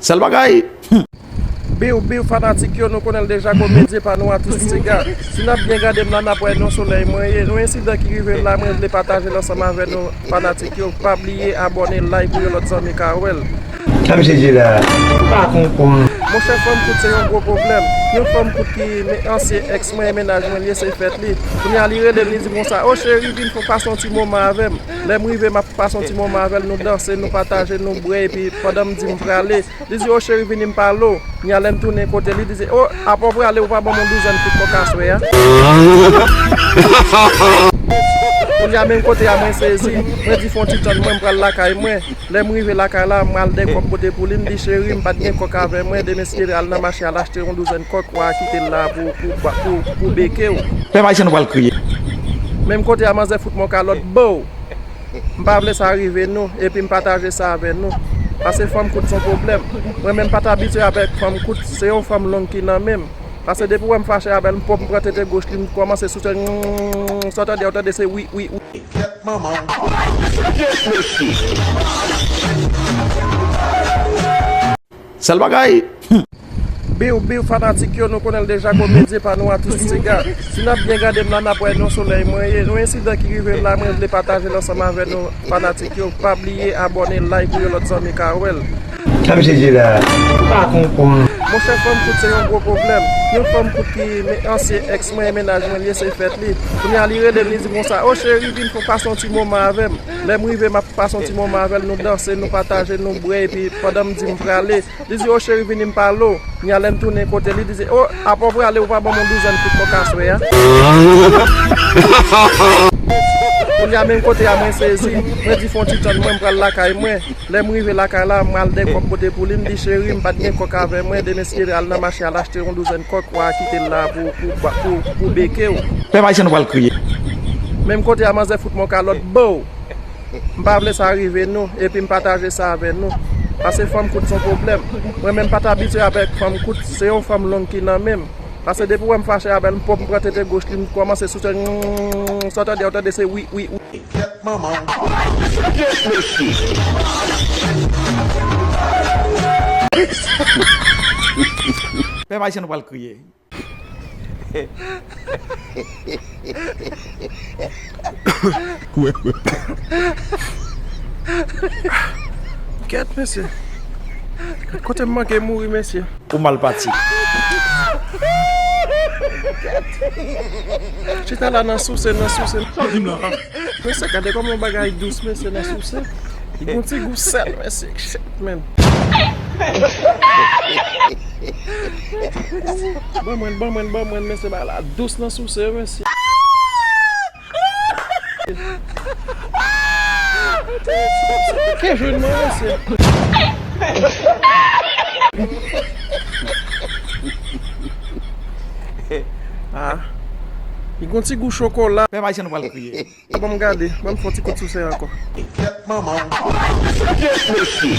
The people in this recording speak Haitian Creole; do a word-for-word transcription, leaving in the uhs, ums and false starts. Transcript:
Sèl bagay. Biw, biw, fanatik yo, nou konnen l deja, komedyen pa nou, atis Tiga. Si n ap byen gade m la, n ap wè nan solèy mwen ye. Yon ensidan ki rive m la, mwen vle pataje l ansanm avè nou, fanatik yo. Pa bliye abòne, like pou yon lòt zanmi ka wè l. Sa misye di la, m pa konprann. Monchè, fanm kout se yon gwo pwoblèm. Yon fanm kout ki men ansyen èks mwen e mennaj mwen li ye, se fèt li. Kounye a li rele m, li di m konsa, "O cheri, vin fè pase yon ti moman avè m." Lè m rive, m ap pase yon ti moman avè l, nou danse, nou pataje, nou bwè, epi pandan m di m prale, li di, "O cheri, vini m pale w." Kounye a lè m tounen kote li, li di, "O, apa w prale, ou pa ban m yon douzèn kout kòk aswè a?" Kounye a menm kote a mwen sezi, mwen di, "Fè yon ti tann mwen, m pral lakay mwen." Lè m rive lakay la, m al dèyè kòb pote pou li, m di, "Cheri, m pa t gen kòk avè mwen, demen si Dye vle al nan mache al achte yon douzèn kòk, w a kite l la pou, pou, pou, pou beke w." Pèp ayisyen nou pral kriye. Menm kote a manzè fout mwen yon kalòt, bow! M pa vle sa rive nou, epi m pataje sa avè nou. Paske fanm kout se yon pwoblèm. Mwen menm pa t abitye avèk fanm kout, se yon fanm long ki nan men m. Paske depi w wè m fache avè l, m pwòp m pran tete goch li, m kòmanse souse l, sa w tande, w tande se wi, wi, wi. Kèt manman w. Kèt mesye. Sèl bagay. Biw, biw, fanatik yo, nou konnen l deja, komedyen pa nou, atis Tiga. Si n ap byen gade m la, n ap wè nan solèy mwen ye. Yon ensidan ki rive m la, mwen vle pataje l ansanm avè nou, fanatik yo. Pa bliye abòne, like pou yon lòt zanmi ka wè l. Sa misye di la, m pa konprann. Monchè, fanm kout se yon gwo pwoblèm. Yon fanm kout ki men ansyen èks mwen e mennaj mwen li ye, se fèt li. Kounye a li rele m, li di m konsa, "O cheri, vin fè pase yon ti moman avè m." Lè m rive, m ap pase yon ti moman avè l, nou danse, nou pataje, nou bwè, epi pandan m di m prale, li di, "O cheri, vini m pale w." Kounye a lè m tounen kote li, li di, "O, apa w prale, ou pa ban m yon douzèn kout kòk aswè a?" Kounye a menm kote a mwen sezi, mwen di, "Fè yon ti tann mwen, m pral lakay mwen." Lè m rive lakay la, m al dèyè kòb pote pou li, m di, "Cheri, m pa t gen kòk avè mwen, demen si Dye vle al nan mache al achte yon douzèn kòk, w a kite l la pou, pou, pou, pou beke w." Pèp ayisyen nou pral kriye. Menm kote a manzè fout mwen yon kalòt, bow! M pa vle sa rive nou, epi m pataje sa avè nou. Paske fanm kout se yon pwoblèm. Mwen menm pa t abitye avèk fanm kout, se yon fanm long ki nan men m. Paske depi w wè m fache avè l, m pwòp m pran tete goch li, m kòmanse souse l, sa w tande, w tande se wi, wi, wi. Kèt manman w. Kèt mesye. Pèp ayisyen nou pral kriye. Kèt mesye. Kote m manke mouri mesye. Ou mal pati. Chita la nan souse, nan souse. Sa w di m la? Mesye, gade kòman yon bagay dous, mesye, nan souse. Li gon ti gou sèl, mesye. Shit, man. Ban mwen, ban mwen, ban mwen, mesye, bagay la dous nan souse, mesye. Ke jwenn mwen, mesye. Ah. Li gon ti gou chokola. Pèp ayisyen nou pral kriye. Ban m gade, ban m fè yon ti kout souse ankò. Kèt manman w. Kèt mesye.